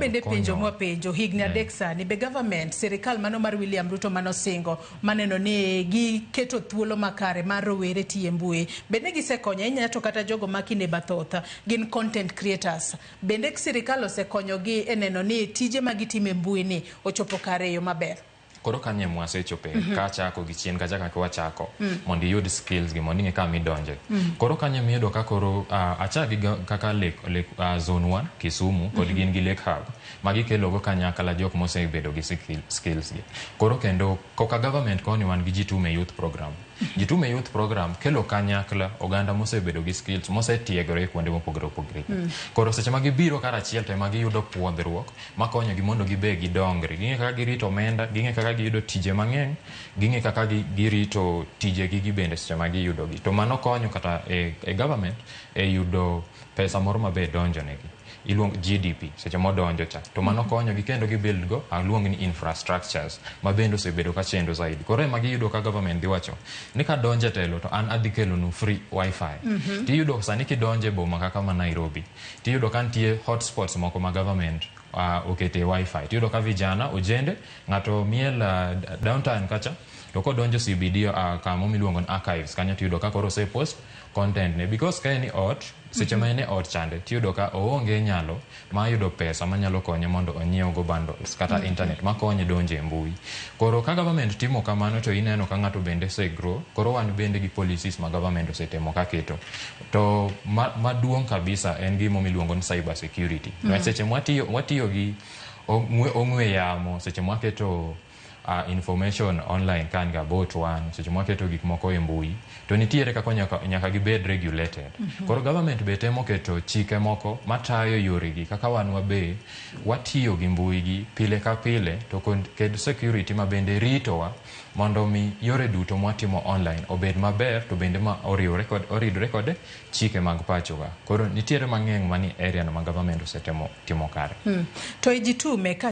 bende penjo konyowa. Mwapenjo higni 3 sani be government, sirikal mano mar William Ruto manosingo maneno ni giketo thuolo makare mar rowere tiyo e mbui, bende gisekonyo ahinya to kata jogo ma kinde mathoth gin content creators, bende sirikal osekonyogi e neno ni tije ma gitimo e mbui ni ochopo kare e yo maber? Koro kanyo ema wasechope. Kachako gi chien kacha kaka wachako mondo iyud skills gi, mondo ing'e kama idonje. Koro kanyo ema iyudo ka koro achak gi kaka Lake Zone 1 Kisumu kod gin gi Lake Hub ma gikelogo kanyakla jok mosebedo gi skills gi. Koro kendo koka government koni wan gi Jitume Youth Program. Jitume Youth Program kelo kanyakla oganda mosebedo gi skills, mosetiegore kuonde mopogore opogore. Koro seche ma gibiro karachiel to ema giyudo puodhruok makonyogi mondo gibe gidongre. Ging'e kaka girito omenda, ging'e kaka giyudo tije mang'eny, ging'e kaka girito tijegi gi bende seche ma giyudogi. To mano konyo kata e government e yudo pesa moro mabe donjo negi. Iluongo GDP seche modonjo cha. To mano konyogi kendo gi build go aluong ni infrastructures ma bende osebedo ka chendo zaidi. Koro ema giyudo ka government dhi wacho ni kadonjo e telo to an adhi kelonu free wifi. Tiyudo sani kidonjo e boma kaka ma Nairobi, tiyudo ka nitie hotspots moko ma government okete wifi. Tiyudo ka vijana ojende ng'ato miel downtown kacha to kodonjo CBD, kamo miluongo ni Archives kanyo, tiyudo ka koro osepost content ne, because ka en e ot, seche ma en e ot chande, tiyudo ka oonge nyalo mar yudo pesa manyalo konye mondo onyiew go bundles kata internet makonye donjo e mbui. Koro ka government timo kamano to ineno ka ng'ato bende ose grow. Koro wan bende gi policies ma government osetemo kaketo. To maduong' kabisa en gimo miluongo ni cyber security. Seche mwatiyo watiyo gi ong'we yamo, seche mwaketo information online kan ga about wan, seche mwaketo gik moko e mbui to nitiere kaka nyaka gibed regulated. Koro government be temo keto chike moko matayo yoregi kaka wan wabe watiyo gi mbui gi pile ka pile, to kod security ma bende ritowa mondo mi yore duto mwatimo online obed maber to bende ma oriwre kod oridore kod chike mag pachowa. Koro nitiere mang'eny mani area no ma government osetemo timo kare. To e Jitume ka